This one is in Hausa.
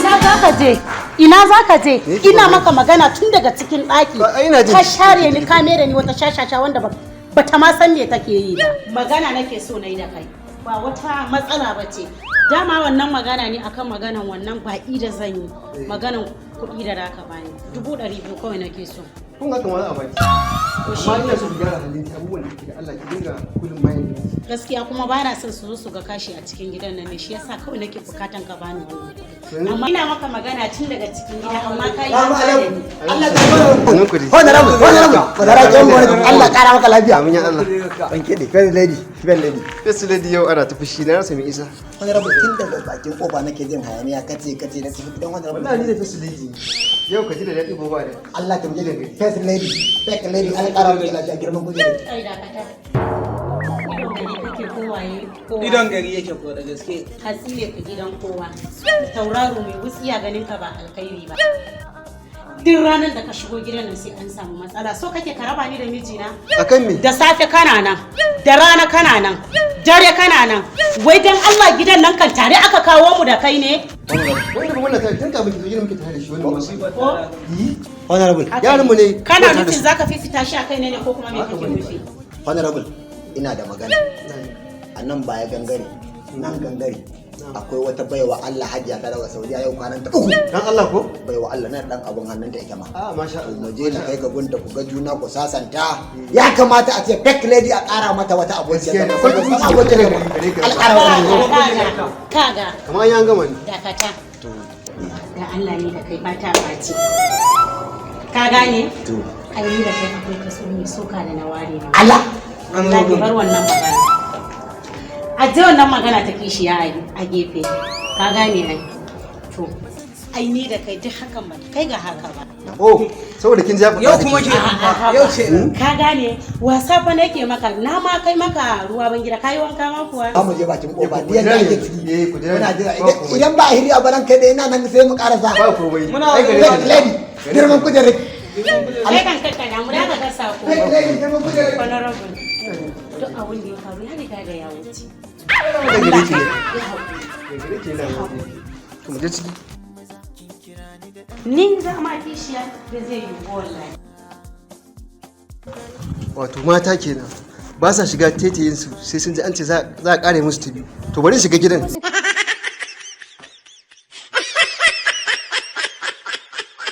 Ina za ka je? Ina za ka je? Ina maka magana tun daga cikin ɗaki. Ba, ai ina jin Ka share ni, ka mere ni wata shashasha wanda ba ta ma san me take yi ba. Magana nake so na yi da kai. Ba wata matsala ba ce. Dama wannan magana ne akan maganan wannan baƙi da zan yi. Maganan kuɗi da zaka bani. 200,000 kawai nake so. Kun ga kamar a baki. Amma ina so ki gyara halin ki, abubuwan da kike da Allah ki dinga kullum bayan ki. Gaskiya kuma ba na son su zo su ga kashi a cikin gidan nan ne, shi yasa kawai nake bukatan ka bani wannan kuɗi. Amma ina maka magana tun daga cikin gida, amma ka yi Salamu banza da alaikum. ni. Allah ta bada. Sannan ku dai. Honorable, honorable. Madara jan gwamnati. Allah kara maka lafiya. Amin ya Allah. Ban kiɗe. First lady, first lady. First lady, yau ana ta fushi, na rasa mai isa. Honorable, tun daga bakin kofa nake jin hayaniya, kace kace na tafi gidan honorable. Wallahi ni da first lady. Yau ka ji da daɗi, gobe ba da. Allah ta muje da first lady. First lady, Allah kara maka lafiya, girman kujera. Ai dakata. Idon gari kake kowaye kowa. Idon gari yake ko da gaske. Hatsi ne ka gidan kowa. Tauraro mai wutsiya, ganin ka ba alkhairi ba. Duk ranar da ka shigo gidan nan sai an samu matsala. So kake ka raba ni da mijina? Akan me? Da safe kana nan, da rana kana nan, dare kana nan. Wai dan Allah, gidan nan kan tare aka kawo mu da kai ne? Wanda ba wannan tun kafin ki zo gidan muke tare da shi wannan musiba. Ko? Yi. Honorable, Yaran mu ne. Kana muna tare da nufin su. zaka fifita shi a kai ne ko kuma me Haka kake bane. nufi? Honorable, ina da magana. A nan baya gangare, nan gangare. Akwai wata baiwa Allah, Hajiya, ta daga Saudiya yau kwanan ta 3. Dan Allah ko? Baiwa Allah nan, dan abun hannunta ita ma. Ah, masha Allah. Mu je na kai ga gunta ku ga juna ku sasanta. Ya kamata a ce fake lady a ƙara mata wata abokiyar Gaskiya ne. zama. Saboda sama abokiyar zama. Gare ka. Allah ƙara maka Kaga, kaga, Kamar an gama ne. dakata. Da Allah ne da kai ba ta ɓaci. Ka gane? To. Ai ni da kai akwai kaso mai soka da na ware ma. Allah. Wallahi bar wannan magana. A je wannan magana ta kishiya a gefe. Ka gane ai. To, ai ni da kai duk hakan ba ta kai ga haka ba. Oh, saboda kin ji ya faɗa Yau da kuma ke. ke yau ce. Ka gane, wasa fa nake maka, na ma kai maka ruwa ban gida, kai wanka ma kuwa. Za mu je bakin kofa. Eh, ku Diyan da jira ake ni. ciki. Eh, ku jira Muna ni. jira. Ba komai. Idan ba a hiriya ba nan kai da ina nan sai mu karasa. Ba komai. Muna Ai gare Fake ki. lady, girman kujerar. Kai kan kanka na mu da ka ga sako. Fake lady, girman kujerar. Honorable. Duk abin da ya faru ya riga da ya wuce. Da gare ki ne. Ya haƙuri. Da gare ki ne. To, mu je ciki. Ni za ma kishiya da zai yi wallahi. Wato mata kenan. Ba sa shiga taitayin su sai sun ji an ce za a kare musu ta biyu. To, bari in shiga gidan.